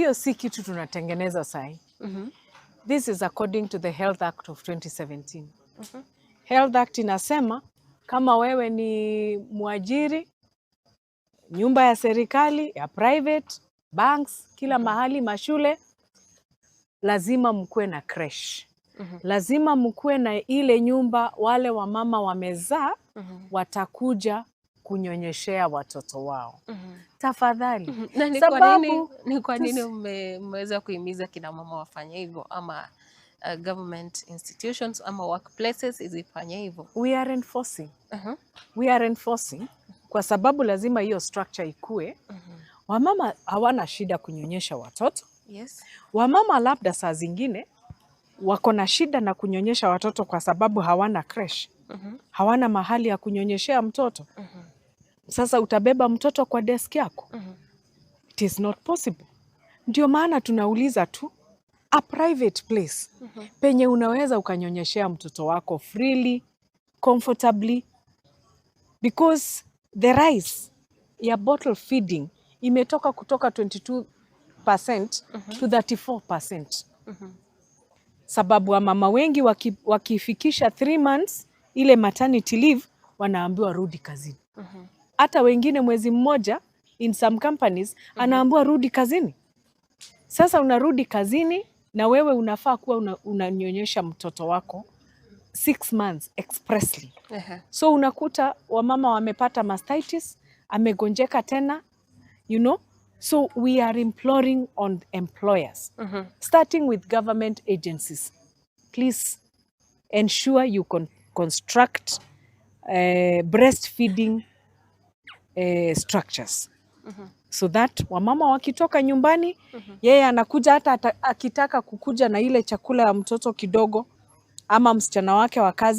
Hiyo si kitu tunatengeneza sahi. This is according to the Health Act of 2017. Health Act inasema kama wewe ni mwajiri, nyumba ya serikali, ya private, banks, kila mahali, mashule, lazima mkuwe na creche. Lazima mkuwe na ile nyumba wale wamama wamezaa watakuja kunyonyeshea watoto wao. Tafadhali. Na ni kwa nini, Sababu ni kwa nini mmeweza kuhimiza kina mama wafanye hivyo ama government institutions ama workplaces zifanye hivyo? We are enforcing. We are enforcing kwa sababu lazima hiyo structure ikue. Wamama hawana shida kunyonyesha watoto. Wamama labda saa zingine wako na shida na kunyonyesha watoto kwa sababu hawana creche, hawana mahali ya kunyonyeshea mtoto. Sasa utabeba mtoto kwa desk yako? It is not possible. Ndio maana tunauliza tu a private place penye unaweza ukanyonyeshea mtoto wako freely, comfortably, because the rise ya bottle feeding imetoka kutoka 22% to 34%, sababu wamama wengi wakifikisha 3 months ile maternity leave, wanaambiwa rudi kazini. Hata wengine mwezi mmoja, in some companies, anaambiwa rudi kazini. Sasa unarudi kazini na wewe unafaa kuwa unanyonyesha mtoto wako 6 months expressly. So unakuta wamama wamepata mastitis, amegonjeka tena. So we are imploring on employers, starting with government agencies. Please ensure you construct breastfeeding structures so that wamama wakitoka nyumbani, yeye anakuja hata akitaka kukuja na ile chakula ya mtoto kidogo ama msichana wake wa kazi.